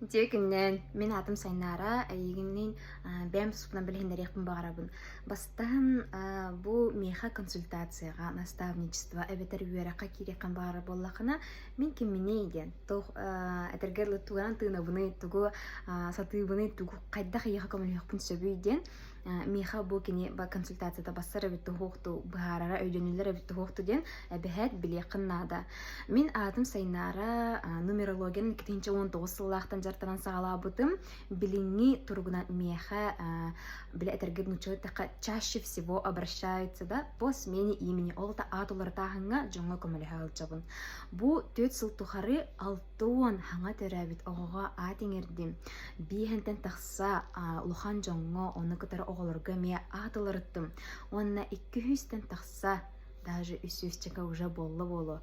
Үтүө күнүнэн! Мин аатым Сайнаара, эйигинниин бэйэм туспунан билиһиннэриэхпин баҕарабын. Бастаан бу миэхэ консультацияҕа, наставничество эбэтэр үөрэххэ киириэххин баҕарар буоллаххына, мин кимминий диэн, туох этэргэ дылы тугунан тыынабыный, тугу сатыыбыный, тугу хайдах эйиэхэ көмөлөһүөхпүн сөбүй диэн миэхэ бу кини консультацията бассар эбит туһуохту быһаарара өйдөнүллэр эбит туһуохту диэн эбэһээт билиэххин наада. Мин аатым Сайнаара, нумерологияны 2019 сыллаахтан дьарыктанан саҕалаабытым. Билиҥҥи туругунан миэхэ били этэргэ нууччалыы эттэххэ чаще всего обращаются да по смене имени ол да аат уларытааһыҥҥа дьоҥҥо көмөлөһө сылдьабын. Бу 4 сыл тухары 60 хаҥа төрөөбүт оҕоҕо аат иҥэрдим. Биэһэнтэн тахса улахан дьоҥҥо, ону кытары оҕолорго эмиэ аат уларыттым. Уонна 200-тэн тахса даже үс сүүсчэкэ уже буолла буолуо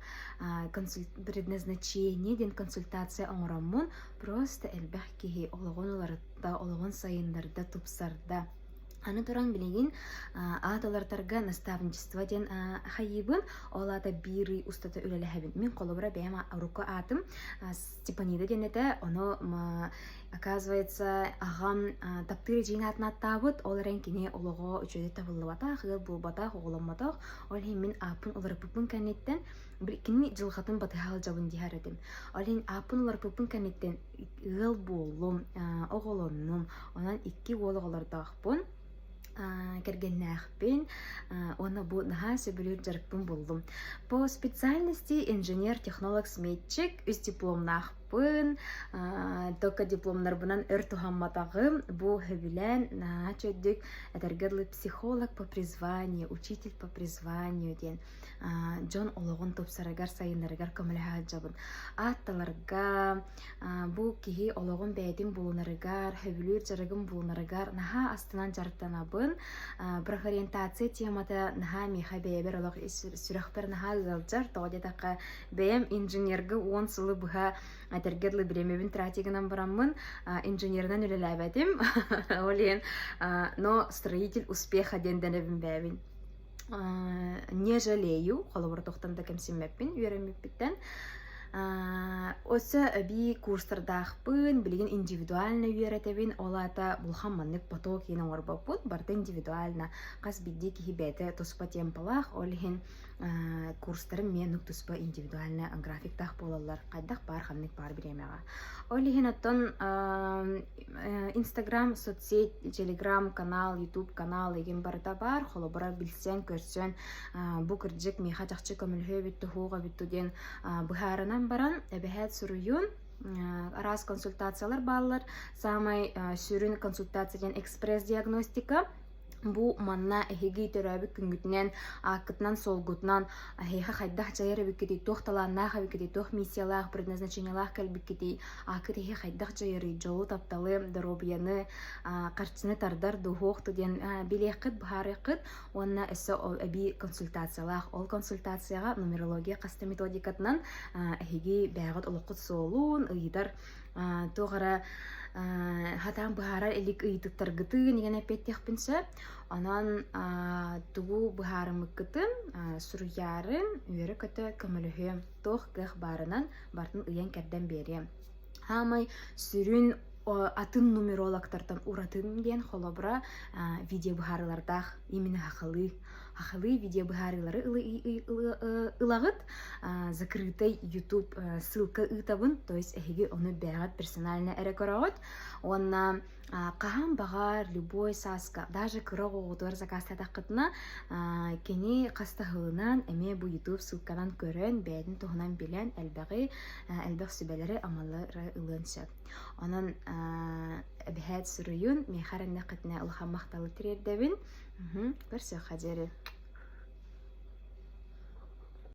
предназначение диэн консультация оҥороммун просто элбэх киһи олоҕун уларытта, олоҕун сайыннарда, тупсарда. Аны туран билигин аат уларытарга наставничество диэн хайыыбын, ол аата биир ый устата үлэлэһэбин. Мин холобура бэйэм урукку аатым Степанида диэн этэ, ону оказывается аҕам таптыыр эдьиийин аатын ааттаабыт, ол эрэн кини олоҕо үчүгэйдик табыллыбатах, ыал буолбатах, оҕоломмотох. Ол иһин мин ааппын уларыппыппын кэнниттэн кини дьылҕатын батыһа сылдьабын диһэр этим. Ол иһин ааппын уларыппыппын кэнниттэн ыал буоллум, оҕолоннум. Онон икки уол оҕолордоохпун, кэргэннээхпин уонна бу наһаа сөбүлүүр дьарыкпын буллум. По специальности инженер-технолог-сметчик, үс дипломнаахпын, только дипломнарбынан өр туһамматаҕым. Бу сөбүлээн наһаа чөдүк, этэргэ дылы психолог по призванию, учитель по призванию диэн дьон олоҕун тупсарыгар, сайыннарыгар көмөлөһө сылдьабын. Аатталарга бу киһи олоҕун бэйэтин булунарыгар, сөбүлүүр дьарыгын булунарыгар наһаа астынан дьарыктанабын. Профориентация темата наһаа миэхэ бэйэбэр олох сүрэхпэр наһаа ыалдьар. Тоҕо диэтэххэ, бэйэм инженергэ 10 сылы быһа этэргэ дылы бириэмэбин тратить гынан бараммын инженеринэн үлэлээбэтим. Ол иһин но строитель успеха диэн дэнэбин бэйэбин. Не жалею, холобура тохтон да кэмсиммэппин үөрэммиппиттэн. Өссө эбии курстардаахпын, билигин индивидуально үөрэтэбин, ол аата улахан маннык поток иин оҥорбоппун, барыта индивидуально, хас биирдии киһи бэйэтэ туспа темпалаах, ол иһин курстарым эмиэ оннук туспа индивидуально графиктаах буолаллар, хайдах баар ханнык баар бириэмэҕэ. Ол иһин оттон Инстаграм соцсеть, Телеграм канал, Ютуб канал игин барыта баар, холобура билсэн, көрсөн бу кырдьык миэхэ чахчы көмөлөһүө эбит туһуох эбит диэн быһаарынан баран эбэһээт суруйун араас консультациялар бааллар. Саамай сүрүн консультация диэн экспресс-диагностика. Бу манна эһиги төрөөбүт күҥҥүтүнэн, ааккытынан-суолгутунан эһиэхэ хайдах дьайар эбиккитий, туох талааннаах эбиккитий, туох миссиялаах, предназначениелаах кэлбиккитий, ааккыт эһиэхэ хайдах дьайарый, дьолу, тапталы, доруобуйаны, харчыны тардар дуһуох диэн билиэххит, быһаарыаххыт уонна өссө ол эбии консультациялаах. Ол консультацияҕа нумерология хас да методикатынан эһиги бэйэҕит олоххут суолун ыйытар туох эрэ хатаан быһаарар илик ыйытыктаргытын игэн эппиэттиэхпин сөп. Онон тугу быһаарыммыккытын суруйаарын үөрэ-көтө көмөлөһүөм. Туох кыах баарынан барытын ыйан-кэрдэн биэриэм. Хаамай сүрүн атын нумерологтартан уратым диэн холобура видео быһаарыылардаах именно хахалыы хахалыы видео быһаарыылары ылаҕыт закрытай YouTube ссылка ыытабын то есть эһиги ону бэйэҕит персонально эрэ көрөҕүт уонна хаһан баҕар любой сааска даже кыра оҕоҕутугар заказтаатаххытына кини хас да сылынан эмиэ бу YouTube ссылканан көрөн бэйэтин туһунан билэн элбэҕи элбэх сүбэлэри амалары ылыан сөп онон эбэһээт суруйун миэхэ эрэннэххитинэ улахан махталы тириэрдэбин Көрсүөххэ диэри.